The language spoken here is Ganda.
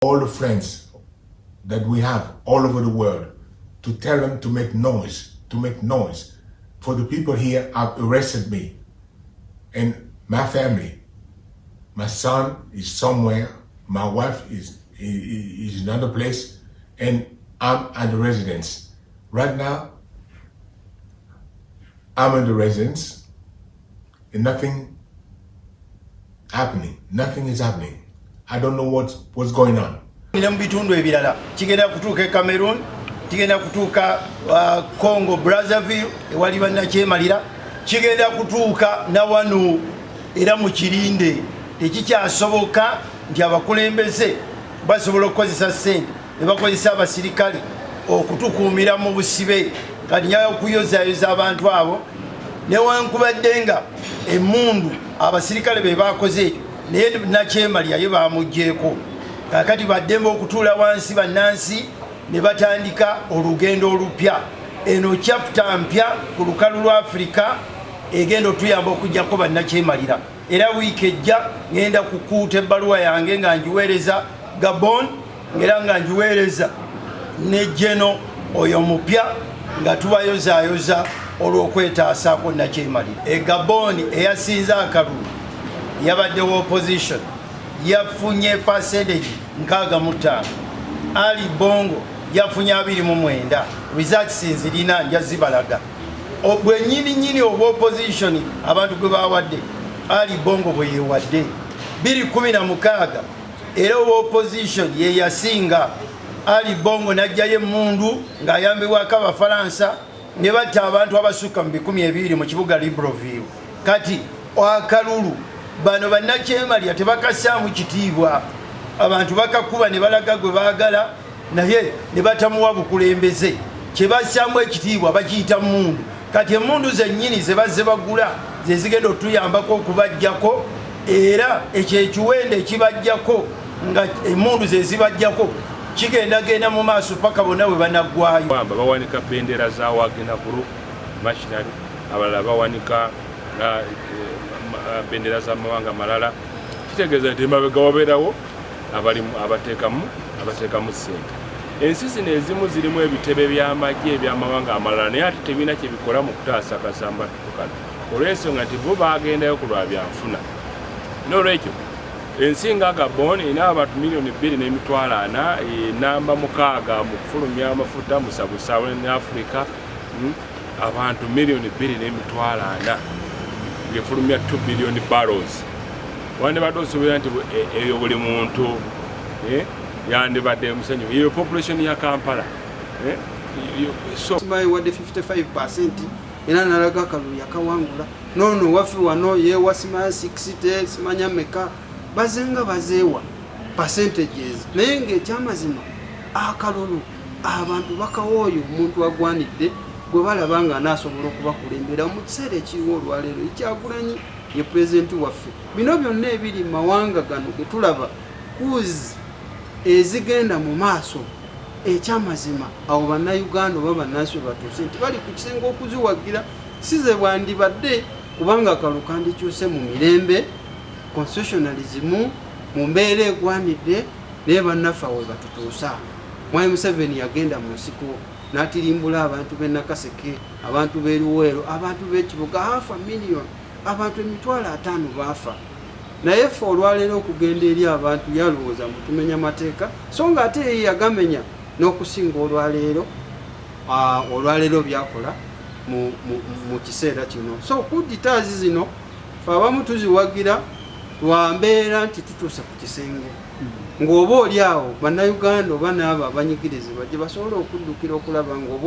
All the friends that we have all over the world to tell them to make noise, to make noise. For the people here have arrested me and my family. My son is somewhere, my wife is in another place, and I'm at the residence. Right now, I'm in the residence and nothing happening. Nothing is happening. I don't know what's going on. Ne mu bitundu ebirala kigenda kutuuka e Cameroon, kigenda kutuuka Congo Brazzaville ewali bannakyemalira, kigenda kutuuka nawano era mu kirinde. Tekikyasoboka nti abakulembeze basobola okukozesa sente ne bakozesa abasirikale okutukuumira mu busibe. Kati njagala okuyozayoza abantu abo, newankubadde nga emundu abasirikale be bakoze ekyo, naye nakyemalira ye bamugyeko. Kakati baddembe okutuula wansi bannansi ne batandika olugendo olupya. Eno chapter mpya ku lukalu lwa Afirika egenda otuyamba okugjako bannakyemalira. Era wiiki ejja ngenda kukuuta ebbaluwa yange nga ngiweereza Gabon, era nga ngiweereza ne jeno oyo mupya, nga tubayozaayoza olw'okwetaasaako nakyemalira. E Gabon eyasinze akalulu yabadde opposition, yafunye percentage 65. Ali Bongo yafunye 29. Results nzirina, nja zibalaga. Bwenyini nyini obwa opposition abantu gwe bawadde, Ali Bongo bwe yewadde 216, era owa opposition ye yasinga. Ali Bongo najjayo emundu ng'ayambibwako Abafalansa ne batta abantu abasukka mu 200 mu kibuga Libreville. Kati akalulu bano bannakyemalira tebakassaamu kitiibwa. Abantu bakakuba ne balaga gwe baagala, naye ne batamuwa bukulembeze. Kyebassaamu ekitiibwa bakiyita mundu. Kati emundu zennyini ze bazze bagula ze zigenda otuyambako okubajjako, era ekyo ekiwendo ekibajjako nga emundu ze zibajjako kigendagenda mu maaso paka bonna bwe banaggwayo. Bamba bawanika bendera za Wagner Group machinery, abalala bawanika bendera z'amawanga malala. Kitegeeza nti emabega wabeerawo abalimu abateekamu ssente. Ensi zino ezimu zirimu ebitebe by'amagye eby'amawanga amalala, naye ate tebirina kye bikola mu kutaasa kasambatuko kano, olw'ensonga nti bo bagendayo ku lwa byanfuna. N'olwekyo ensi nga Gabon erina abantu 2,400,000, enamba 6 mu kufulumya amafuta mu Sub-Saharan Africa. Abantu 2,400,000 ng'efulumya 2 billion barrels, wandibadde osuubira nti eyo buli muntu yandibadde musanyu. Eyo population ya Kampala. So simanyi wadde 55%, era nalaga akalulu yakawangula. Noono waffe wano yewa simanya 60, simanya meka, bazenga bazeewa percentages, naye ngaekyamazima akalulu abantu bakawa oyo omuntu agwanidde gwe balaba nga anaasobola okubakulembera mu kiseera ekiriwo. Olwaleero Kyagulanyi ye pulezidenti waffe. Bino byonna ebiri mu mawanga gano ge tulaba kuzi ezigenda mu maaso, ekyamazima abo Bannayuganda oba bannansi we batuuse nti bali ku kisenge okuziwagira si ze bwandibadde, kubanga akalulu kandikyuse mu mirembe, constitutionalism, mu mbeera egwanidde. Naye bannaffe awo we batutuusa. Mwami Museveni yagenda mu nsiko n'atirimbula abantu b'e Nakaseke, abantu b'e Luweero, abantu b'ekibuga, half a million, abantu 50,000 baafa. Naye ffe olwaleero okugenda eri abantu yalowooza mbu tumenya mateeka, so nga ate ye yagamenya n'okusinga olwaleero. Olwaleero byakola mu kiseera kino. So kuditaazi zino fe abamu tuziwagira lwa mbeera nti tutuuse ku kisenge ng'oba oli awo Bannayuganda oba n'abo abanyigirizibwa gye basobola okuddukira okulaba ng'oba